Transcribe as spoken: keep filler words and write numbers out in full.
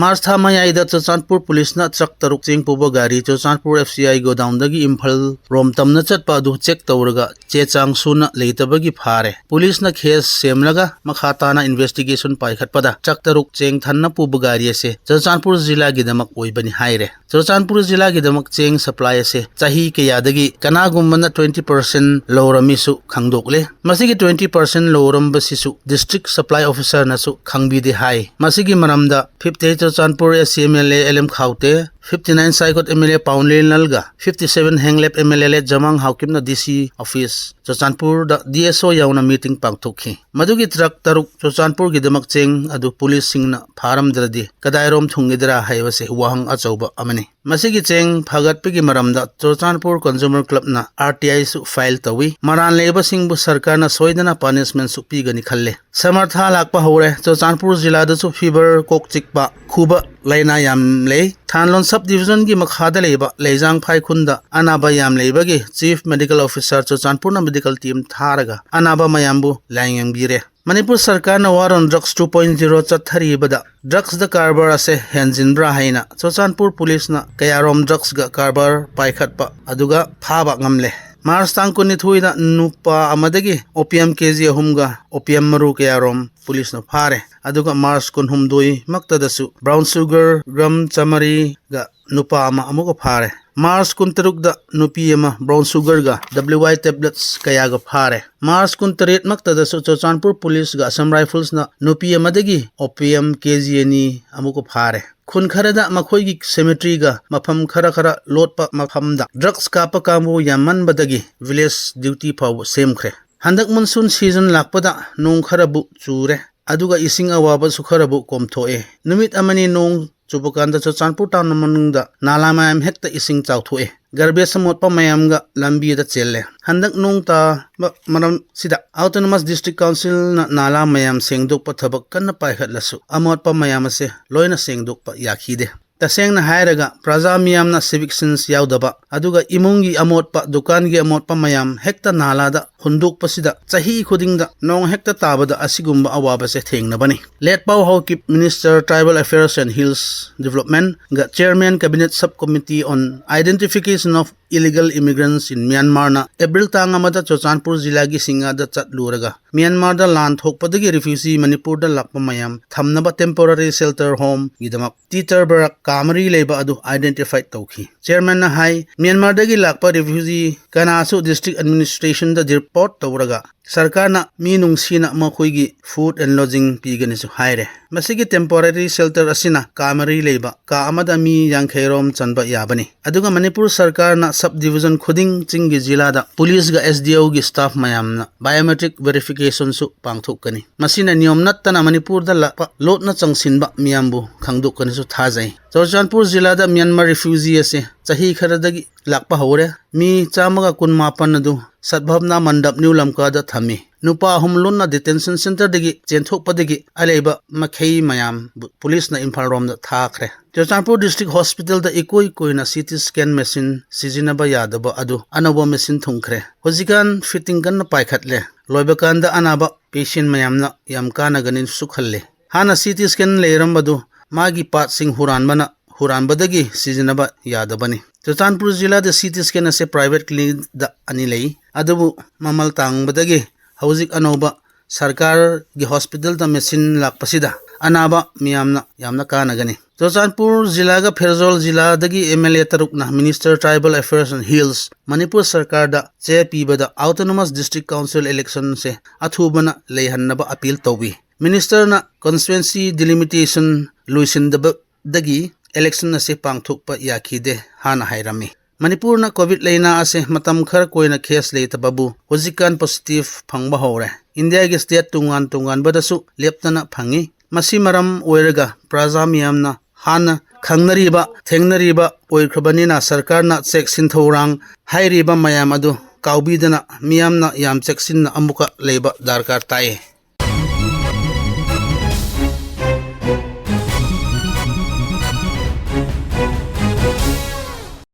March ꯊꯥ ꯃꯌꯥꯏꯗ ꯆꯨꯔꯆꯥꯟꯄꯨꯔ ꯄꯨꯂꯤꯁꯅ ꯇ꯭ꯔꯛ ꯇꯔꯨꯛ ꯆꯦꯡ ꯄꯨꯕ ꯒꯥꯔꯤ Churachandpur F C I ꯒꯣꯗꯥꯎꯟꯗꯒꯤ Imphal ꯔꯣꯝ ꯇꯝꯅ ꯆꯠꯄ ꯑꯗꯨ ꯆꯦꯛ ꯇꯧꯔꯒ ꯆꯦ ꯆꯥꯡ ꯁꯨꯅ ꯂꯩꯇꯕꯒꯤ ꯐꯥꯔꯦ꯫ ꯄꯨꯂꯤꯁꯅ ꯀꯦꯁ ꯁꯦꯝꯂꯒ ꯃꯈꯥ ꯇꯥꯅ ꯏꯟꯚꯦꯁꯇꯤꯒꯦꯁꯟ ꯄꯥꯏꯈꯠꯄꯗ ꯇ꯭ꯔꯛ ꯇꯔꯨꯛ ꯆꯦꯡ ꯊꯟꯅ ꯄꯨꯕ ꯒꯥꯔꯤ ꯑꯁꯦ ꯆꯨꯔꯆꯥꯟꯄꯨꯔ ꯖꯤꯂꯥꯒꯤꯗꯃꯛ ꯑꯣꯏꯕꯅꯤ ꯍꯥꯏꯔꯦ꯫ ꯆꯨꯔꯆꯥꯟꯄꯨꯔ ꯖꯤꯂꯥꯒꯤꯗꯃꯛ ꯆꯦꯡ ꯁꯄ꯭ꯂꯥꯏ ꯑꯁꯦ ꯆꯍꯤ ꯀꯌꯥꯗꯒꯤ ꯀꯅꯥꯒꯨꯝꯕꯅ twenty percent ꯂꯧꯔꯝꯃꯤꯁꯨ ꯈꯪꯗꯣꯛꯂꯦ꯫ ꯃꯁꯤꯒꯤ twenty percent ꯂꯧꯔꯝꯕꯁꯤꯁꯨ ꯗꯤꯁꯇ꯭ꯔꯤꯛ ꯁꯄ꯭ꯂꯥꯏ ꯑꯣꯐꯤꯁꯔꯅꯁꯨ ꯈꯪꯕꯤꯗꯦ ꯍꯥꯏ꯫ ꯃꯁꯤꯒꯤ ꯃꯔꯝꯗ fifty eight Churachandpur S C M L A L M ꯈꯥꯎꯇꯦ, fifty nine Saikot M L A ꯄꯥꯎꯟꯂꯦꯟ ꯂꯜꯒ fifty seven Henglep M L A late ꯖꯃꯥꯡ ꯍꯥꯎꯀꯤꯞꯅ D C office ꯆꯨꯔꯆꯥꯟꯄꯨꯔꯗ D S O ꯌꯥꯎꯅ ꯃꯤꯇꯤꯡ ꯄꯥꯡꯊꯣꯛꯈꯤ꯫ ꯃꯗꯨꯒꯤ ꯇ꯭ꯔꯛ ꯇꯔꯨꯛ ꯆꯨꯔꯆꯥꯟꯄꯨꯔꯒꯤꯗꯃꯛ ꯆꯦꯡ ꯑꯗꯨ ꯄꯨꯂꯤꯁꯁꯤꯡꯅ ꯐꯥꯔꯝꯗ꯭ꯔꯗꯤ ꯀꯗꯥꯏꯔꯣꯝ ꯊꯨꯡꯒꯗ꯭ꯔꯥ ꯍꯥꯏꯕꯁꯤ ꯋꯥꯍꯪ ꯑꯆꯧꯕ ꯑꯃꯅꯤ꯫ ꯃꯁꯤꯒꯤ ꯆꯦꯡ ꯐꯥꯒꯠꯄꯒꯤ ꯃꯔꯝꯗ ꯆꯨꯔꯆꯥꯟꯄꯨꯔ ꯀꯟꯖꯨꯃꯔ ꯀ꯭ꯂꯕꯅ R T I ꯁꯨ ꯐꯥꯏꯜ ꯇꯧꯏ꯫ ꯃꯔꯥꯟ ꯂꯩꯕꯁꯤꯡꯕꯨ ꯁꯔꯀꯥꯔꯅ ꯁꯣꯏꯗꯅ ꯄꯅꯤꯁꯃꯦꯟꯁꯨ ꯄꯤꯒꯅꯤ ꯈꯜꯂꯦ꯫ ꯁꯃꯔ ꯊꯥ ꯂꯥꯛꯄ ꯍꯧꯔꯦ꯫ ꯆꯨꯔꯆꯥꯟꯄꯨꯔ ꯖꯤꯂꯥꯗꯁꯨ ꯐꯤꯚꯔ, ꯀꯣꯛ ꯆꯤꯛꯄ, ꯈꯨꯕ ꯂꯥꯏꯅꯥ ꯌꯥꯝ ꯂꯩ꯫ ꯊꯥꯟꯂꯣꯟ ꯁꯕ ꯗꯤꯕꯤꯖꯟꯒꯤ ꯃꯈꯥꯗ ꯂꯩꯕ ꯂꯩꯖꯥꯡꯐꯥꯏ ꯈꯨꯟꯗ ꯑꯅꯥꯕ ꯌꯥꯝ ꯂꯩꯕꯒꯤ ꯆꯤꯐ ꯃꯦꯗꯤꯀꯦꯜ ꯑꯣꯐꯤꯁꯥꯔ ꯆꯨꯔꯆꯥꯟꯄꯨꯔꯅ ꯃꯦꯗꯤꯀꯦꯜ ꯇꯤꯝ ꯊꯥꯔꯒ ꯑꯅꯥꯕ ꯃꯌꯥꯝꯕꯨ ꯂꯥꯌꯦꯡꯕꯤꯔꯦ꯫ ꯃꯅꯤꯄꯨꯔ ꯁꯔꯀꯥꯔꯅ War on Drugs two point zero ꯆꯠꯊꯔꯤꯕꯗ ꯗ꯭ꯔꯒꯁꯇ ꯀꯔꯕꯥꯔ ꯑꯁꯦ ꯍꯦꯟꯖꯤꯟꯕ꯭ꯔꯥ ꯍꯥꯏꯅ ꯆꯨꯔꯆꯥꯟꯄꯨꯔ ꯄꯨꯂꯤꯁꯅ ꯀꯌꯥꯔꯣꯝ ꯗ꯭ꯔꯒꯁꯀ ꯀꯔꯕꯥꯔ ꯄꯥꯏꯈꯠꯄ ꯑꯗꯨꯒ ꯐꯥꯕ ꯉꯝꯂꯦ꯫ ꯃꯥꯔꯆ ꯇꯥꯡ ꯀꯨꯟꯅꯤꯊꯣꯏꯗ ꯅꯨꯄꯥ ꯑꯃꯗꯒꯤ opium K G ꯑꯍꯨꯝꯒ opium ꯃꯔꯨ ꯀꯌꯥꯔꯣꯝ ꯄꯨꯂꯤꯁꯅ ꯐꯥꯔꯦ꯫ ꯑꯗꯨꯒ ꯃꯥꯔꯆ ꯀꯨꯟꯍꯨꯝꯗꯣꯏ ꯃꯛꯇꯗꯁꯨ brown sugar gram ꯆꯥꯃꯔꯤꯒ ꯅꯨꯄꯥ ꯑꯃ ꯑꯃꯨꯛꯀ ꯐꯥꯔꯦ꯫ ꯃꯥꯔꯆ ꯀꯨꯟꯇꯔꯨꯛꯇ ꯅꯨꯄꯤ ꯑꯃ brown sugarꯒ W I tablets ꯀꯌꯥꯒ ꯐꯥꯔꯦ꯫ ꯃꯥꯔꯆ ꯀꯨꯟꯇꯔꯦꯠ ꯃꯛꯇꯗꯁꯨ ꯆꯨꯔꯆꯥꯟꯄꯨꯔ ꯄꯨꯂꯤꯁꯒ ꯑꯁꯥꯝ ꯔꯥꯏꯐꯜꯁꯅ ꯅꯨꯄꯤ ꯑꯃꯗꯒꯤ opium K G ꯑꯅꯤ ꯑꯃꯨꯛꯀ ꯐꯥꯔꯦ꯫ ꯈꯨꯟ ꯈꯔꯗ ꯃꯈꯣꯏꯒꯤ cemeteryꯒ ꯃꯐꯝ ꯈꯔ ꯈꯔ ꯂꯣꯠꯄ ꯃꯐꯝꯗ ꯗ꯭ꯔꯒꯁ ꯀꯥꯞꯄ ꯀꯥꯡꯕꯨ ꯌꯥꯝꯃꯟꯕꯗꯒꯤ village duty ꯐꯥꯎꯕ ꯁꯦꯝꯈ꯭ꯔꯦ꯫ ꯍꯟꯗꯛ monsoon season ꯂꯥꯛꯄꯗ ꯅꯣꯡ ꯈꯔꯕꯨ ꯆꯨꯔꯦ, ꯑꯗꯨꯒ ꯏꯁꯤꯡ ꯑꯋꯥꯕꯁꯨ ꯈꯔꯕꯨ ꯀꯣꯝꯊꯣꯛꯑꯦ꯫ ꯅꯨꯃꯤꯠ ꯑꯃꯅꯤ ꯅꯣꯡ ꯆꯨꯕ ꯀꯥꯟꯗ ꯆꯨꯔꯆꯥꯟꯄꯨꯔ ꯇꯥꯎꯟ ꯃꯅꯨꯡꯗ ꯅꯥꯂꯥ ꯃꯌꯥꯝ ꯍꯦꯛꯇ ꯏꯁꯤꯡ ꯆꯥꯎꯊꯣꯛꯑꯦ꯫ ꯒꯥꯔꯕꯦꯖ ꯑꯃꯣꯠꯄ ꯃꯌꯥꯝꯒ ꯂꯝꯕꯤꯗ ꯆꯦꯜꯂꯦ꯫ ꯍꯟꯗꯛ ꯅꯣꯡ ꯇꯥꯕ ꯃꯔꯝꯁꯤꯗ Autonomous District Councilꯅ ꯅꯥꯂꯥ ꯃꯌꯥꯝ ꯁꯦꯡꯗꯣꯛꯄ ꯊꯕꯛ ꯀꯟꯅ ꯄꯥꯏꯈꯠꯂꯁꯨ ꯑꯃꯣꯠꯄ ꯃꯌꯥꯝ ꯑꯁꯦ ꯂꯣꯏꯅ ꯁꯦꯡꯗꯣꯛꯄ ꯌꯥꯈꯤꯗꯦ꯫ ꯇꯁꯦꯡꯅ ꯍꯥꯏꯔꯒ ꯄ꯭ꯔꯖꯥ ꯃꯤꯌꯥꯝꯅ civic sense ꯌꯥꯎꯗꯕ ꯑꯗꯨꯒ ꯏꯃꯨꯡꯒꯤ ꯑꯃꯣꯠꯄ, ꯗꯨꯀꯥꯟꯒꯤ ꯑꯃꯣꯠꯄ ꯃꯌꯥꯝ ꯍꯦꯛꯇ ꯅꯥꯂꯥꯗ ꯍꯨꯟꯗꯣꯛꯄꯁꯤꯗ ꯆꯍꯤ ꯈꯨꯗꯤꯡꯗ ꯅꯣꯡ ꯍꯦꯛꯇ ꯇꯥꯕꯗ ꯑꯁꯤꯒꯨꯝꯕ ꯑꯋꯥꯕꯁꯦ ꯊꯦꯡꯅꯕꯅꯤ꯫ ꯂꯦꯠꯄꯥꯎ Haokip, Minister Tribal Affairs and Hills Development ꯒ Chairman Cabinet Subcommittee on Identification of Illegal Immigrants in Myanmar ꯅ April ꯇꯥꯡ ꯑꯃꯗ ꯆꯨꯔꯆꯥꯟꯄꯨꯔ ꯖꯤꯂꯥꯒꯤ ꯁꯤꯡꯉꯥꯗ ꯆꯠꯂꯨꯔꯒ ꯃ꯭ꯌꯥꯟꯃꯥꯔꯗ ꯂꯥꯟ ꯊꯣꯛꯄꯗꯒꯤ refugee ꯃꯅꯤꯄꯨꯔꯗ ꯂꯥꯛꯄ ꯃꯌꯥꯝ ꯊꯝꯅꯕ temporary shelter home ꯒꯤꯗꯃꯛ ꯇꯤꯇꯔ ꯕꯔꯥꯛ ꯀꯥ ꯃꯔꯤ ꯂꯩꯕ ꯑꯗꯨ identify ꯇꯧꯈꯤ꯫ Chairman ꯅ ꯍꯥꯏ, ꯃ꯭ꯌꯥꯟꯃꯥꯔꯗꯒꯤ ꯂꯥꯛꯄ refugee ꯀꯅꯥꯁꯨ district administration ꯗ report ꯇꯧꯔꯒ ꯁꯔꯀꯥꯔꯅ ꯃꯤ ꯅꯨꯡꯁꯤꯅ ꯃꯈꯣꯏꯒꯤ food and lodging ꯄꯤꯒꯅꯤꯁꯨ ꯍꯥꯏꯔꯦ꯫ ꯃꯁꯤꯒꯤ temporary shelter ꯑꯁꯤꯅ ꯀꯥ ꯃꯔꯤ ꯂꯩꯕ ꯀꯥ ꯑꯃꯗ ꯃꯤ ꯌꯥꯡꯈꯩ ꯔꯣꯝ ꯆꯟꯕ ꯌꯥꯕꯅꯤ꯫ ꯑꯗꯨꯒ ꯃꯅꯤꯄꯨꯔ ꯁꯔꯀꯥꯔꯅ sub division ꯈꯨꯗꯤꯡ ꯆꯤꯡꯒꯤ ꯖꯤꯂꯥꯗ police ꯒ S D O ꯒꯤ staff ꯃꯌꯥꯝꯅ biometric verification ꯁꯨ ꯄꯥꯡꯊꯣꯛꯀꯅꯤ꯫ ꯃꯁꯤꯅ ꯅꯤꯌꯣꯝ ꯅꯠꯇꯅ ꯃꯅꯤꯄꯨꯔꯗ ꯂꯥꯛꯄ ꯂꯣꯠꯅ ꯆꯪꯁꯤꯟꯕ ꯃꯤꯌꯥꯝꯕꯨ ꯈꯪꯗꯣꯛꯀꯅꯤꯁꯨ ꯊꯥꯖꯩ꯫ ꯆꯨꯔꯆꯥꯟꯄꯨꯔ ꯖꯤꯂꯥꯗ ꯃ꯭ꯌꯥꯟꯃꯥꯔ refugee ꯑꯁꯦ ꯆꯍꯤ ꯈꯔꯗꯒꯤ ꯂꯥꯛꯄ ꯍꯧꯔꯦ꯫ ꯃꯤ ꯆꯥꯝꯃꯒ ꯀꯨꯟ ꯃꯥꯄꯟ ꯑꯗꯨ ꯁꯠꯚꯥꯕꯅꯥ ꯃꯟꯗꯞ ꯅ꯭ꯌꯨ ꯂꯝꯀꯥꯗ ꯊꯝꯃꯤ꯫ ꯅꯨꯄꯥ ꯑꯍꯨꯝ ꯂꯣꯟꯅ detention center ꯗꯒꯤ ꯆꯦꯟꯊꯣꯛꯄꯗꯒꯤ ꯑꯂꯩꯕ ꯃꯈꯩ ꯃꯌꯥꯝ ꯄꯨꯂꯤꯁꯅ ꯏꯝꯐꯥꯜ ꯔꯣꯝꯗ ꯊꯥꯈ꯭ꯔꯦ꯫ ꯆꯨꯔꯆꯥꯟꯄꯨꯔ district hospital ꯗ ꯏꯀꯣꯏ ꯀꯣꯏꯅ C T scan machine ꯁꯤꯖꯤꯟꯅꯕ ꯌꯥꯗꯕ ꯑꯗꯨ ꯑꯅꯧꯕ machine ꯊꯨꯡꯈ꯭ꯔꯦ꯫ ꯍꯧꯖꯤꯛꯀꯥꯟ fitting ꯀꯟꯅ ꯄꯥꯏꯈꯠꯂꯦ꯫ ꯂꯣꯏꯕ ꯀꯥꯟꯗ ꯑꯅꯥꯕ patient ꯃꯌꯥꯝꯅ ꯌꯥꯝ ꯀꯥꯟꯅꯒꯅꯤꯁꯨ ꯈꯜꯂꯤ꯫ ꯍꯥꯟꯅ C T scan ꯂꯩꯔꯝꯕꯗꯨ ꯃꯥꯒꯤ part ꯁꯤꯡ ꯍꯨꯔꯥꯟꯕꯅ ꯍꯨꯔꯥꯟꯕꯗꯒꯤ ꯁꯤꯖꯤꯟꯅꯕ ꯌꯥꯗꯕꯅꯤ꯫ ꯆꯨꯔꯆꯥꯟꯄꯨꯔ ꯖꯤꯂꯥꯗ C T scan ꯑꯁꯤ private clinic ꯗ ꯑꯅꯤ ꯂꯩ, ꯑꯗꯨꯕꯨ ꯃꯃꯜ ꯇꯥꯡꯕꯗꯒꯤ ꯍꯧꯖꯤꯛ ꯑꯅꯧꯕ ꯁꯔꯀꯥꯔꯒꯤ hospital ꯗ machine ꯂꯥꯛꯄꯁꯤꯗ ꯑꯅꯥꯕ ꯃꯤꯌꯥꯝꯅ ꯌꯥꯝꯅ ꯀꯥꯟꯅꯒꯅꯤ꯫ Churachandpur ꯖꯤꯂꯥꯒ Pherzawl ꯖꯤꯂꯥꯗꯒꯤ M L A ꯇꯔꯨꯛꯅ Minister Tribal Affairs and Hills Manipur ꯁꯔꯀꯥꯔꯗ ꯆꯦ ꯄꯤꯕꯗ autonomous district council election ꯁꯦ ꯑꯊꯨꯕꯅ ꯂꯩꯍꯟꯅꯕ appeal ꯇꯧꯏ꯫ Minister ꯅ constituency delimitation ꯂꯣꯏꯁꯤꯟꯗꯕꯗꯒꯤ election ꯑꯁꯤ ꯄꯥꯡꯊꯣꯛꯄ ꯌꯥꯈꯤꯗꯦ ꯍꯥꯏꯅ ꯍꯥꯏꯔꯝꯃꯤ꯫ ꯃꯅꯤꯄꯨꯔꯅ COVID ꯂꯩꯅꯥ ꯑꯁꯤ ꯃꯇꯝ ꯈꯔ ꯀꯣꯏꯅ case ꯂꯩꯇꯕꯕꯨ ꯍꯧꯖꯤꯛꯀꯥꯟ positive ꯐꯪꯕ ꯍꯧꯔꯦ꯫ ꯏꯟꯗꯤꯌꯥꯒꯤ state ꯇꯣꯉꯥꯟ ꯇꯣꯉꯥꯟꯕꯗꯁꯨ ꯂꯦꯞꯇꯅ ꯐꯪꯏ꯫ ꯃꯁꯤ ꯃꯔꯝ ꯑꯣꯏꯔꯒ ꯄ꯭ꯔꯖꯥ ꯃꯤꯌꯥꯝꯅ ꯍꯥꯟꯅ ꯈꯪꯅꯔꯤꯕ, ꯊꯦꯡꯅꯔꯤꯕ ꯑꯣꯏꯈ꯭ꯔꯕꯅꯤꯅ ꯁꯔꯀꯥꯔꯅ ꯆꯦꯛꯁꯤꯟ ꯊꯧꯔꯥꯡ ꯍꯥꯏꯔꯤꯕ ꯃꯌꯥꯝ ꯑꯗꯨ ꯀꯥꯎꯕꯤꯗꯅ ꯃꯤꯌꯥꯝꯅ ꯌꯥꯝ ꯆꯦꯛꯁꯤꯟꯅ ꯑꯃꯨꯛꯀ ꯂꯩꯕ ꯗꯔꯀꯥꯔ ꯇꯥꯏ꯫